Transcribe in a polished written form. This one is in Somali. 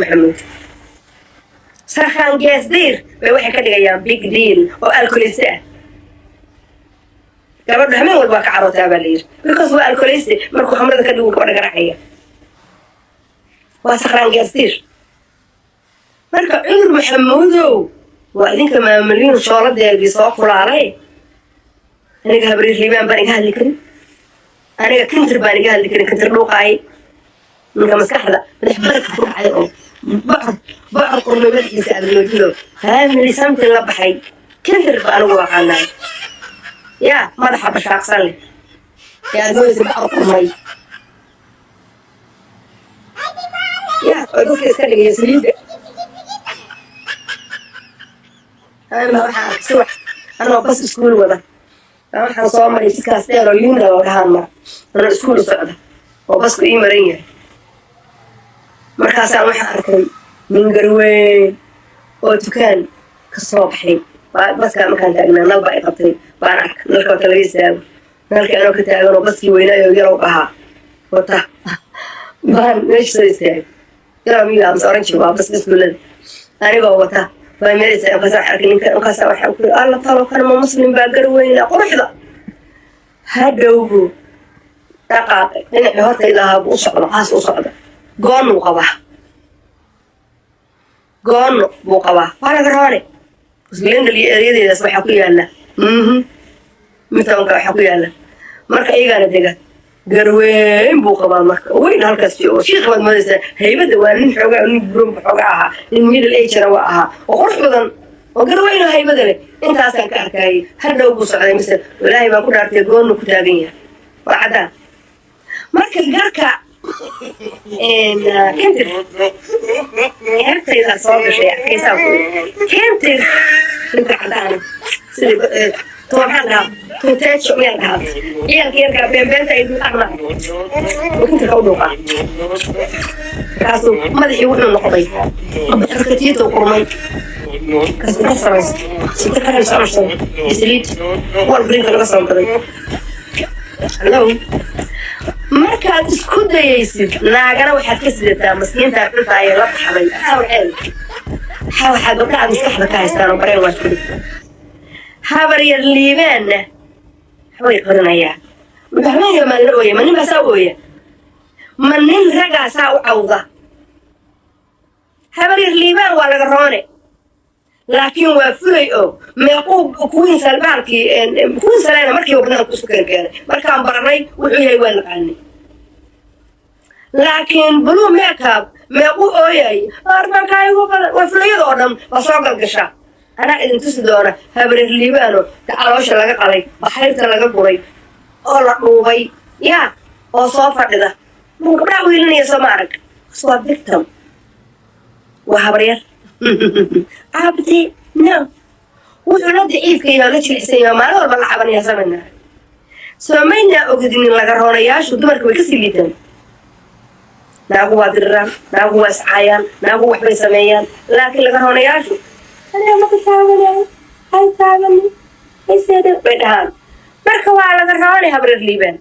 Maxamuud Sarkhaan Geesdiir bay waxay ka dhigayaan big deal oo alkoleyste ah. Gabadhu hameen walba waa ka carootaa baa la yidhi, because waa alkoleyste. Markuu khamrada ka dhigu gabadha garaacaya, waa Sakhraan Geesdiir. Marka Cudur Maxamuudow, waa idinka maamulyiin shooladeedii soo kulaalay. Aniga Habriir Liibaan baan iga hadli karin, aniga Kintir baan iga hadli karin. Kintir dhuuqaay, ninka maskaxda madax bararka ku dhacay oo bocor bocor qurmay madaxiisa aad moodido, family something la baxay. Kintir ba anigu aqaanaa, yaa madaxa bashaaqsan leh ee aad moodaysa bocor qurmay, yaa oo dadka iska dhigaya saliidda. Ama waxaan arkay subax anoo bas iskuul wada, waxaan soo maray jidkaas dheer oo Liinda la dhahaan mara, anoo iskuul u socda oo basku ii maran yahay. Markaasaan waxaan arkay nin garweyn oo dukaan ka soo baxay. Baskaa markaan taagnaa nal baa i qabtay, baan arka nalka wata laga istaago. Nalkii anoo ka taagan oo baskii weynaayo yellow ahaa wata baan meesha soo istaagay. Yellow miyaa mise orange? Waa baska iskuullada. Anigoo wata baa meel istaagay. Markaasaan arkay ninka, markaasaan waxaan ku yiri, "Alla talo, kan ma muslim baa? Garweyna quruxda." Hadhow buu dhaqaaqay, dhinacii hortayda ahaa buu u socda, haas u socda. Goonnuu qabaa, goonno buu qabaa. Waa laga roone Lindal iyo eryadeedaas waxaa ku yaala midtoonka waxaa ku yaala. Marka iyagaana dega. Garweyn buu qabaa, marka weyn halkaas joogo, shiikh baad moodaysaa haybadda. Waa nin xoogaa, nin buron xoogaa ahaa, nin middle agena waa ahaa, oo qurux badan oo garweyn oo haybada leh. Intaasaan ka arkayay. Hadhow buu socday, mise walaahi baan ku dhaartay, goonu ku taagan yahay, waa caddaan. Marka garka Kentir ceebtaydaa soo gashay, arkaysaa ku Kentir ninka caddaana sidii maxaan dhahaa, tuuteejo miyaan dhahaa, ciyaalka yarkaa beenbeenta ay dhuuqaan maaha oo Kentirka u dhuuqaa. Markaasuu madaxii wuxuu noqday boxorkatiito qurmay. Markaasuu ka samaysta sita karan soo saliid wal greenka laga soo gaday. Hello, markaad isku dayaysid naagana waxaad ka sidataa maskiintaa xuntaa ee la baxday. Waxaa waxaa gabdhaha maskaxda ka haystaan oo bareen waa ku Habar Yar Liibaanna waxbay qarinayaa. Muxuu maa la ooya? Ma nin baa saa ooya? Ma nin ragaa saa u cawda? Habar Yar Liibaan waa laga roone, laakiin waa fulay oo meequu kuwiin salbaalkii kuwiin saleena markiiba banaanku isu keenkeenay. Markaan baranay wuxuu yahay waa naqaanay, laakiin blue makeup meequu ooyay arbankaa igu badan. Waa fulayada oo dhan waa soo galgashaa. Anaa idin tusi doona Habreer Liibaano caloosha laga qalay, baxayrta laga guray oo la dhuubay, yaa oo soo fadhida buu gabdhaha wiilinaya. Soo ma arag? Waa victim, waa habaryar Cabdi. No, wuxuu la daciifka yahay oo la jilicsan yahay, maalin walba la cabanaya. Samaynaa soomaynaa ogdinin laga roonayaashu dumarka way kasii liitaan. Naagu waa diriraan, naagu waa iscaayaan, naagu waxbay sameeyaan, laakiin laga roonayaashu "Aniga ma ku taaganay, hay taagani, hay seede" bay dhahaan. Marka waa laga roonay Habreer Liibaan.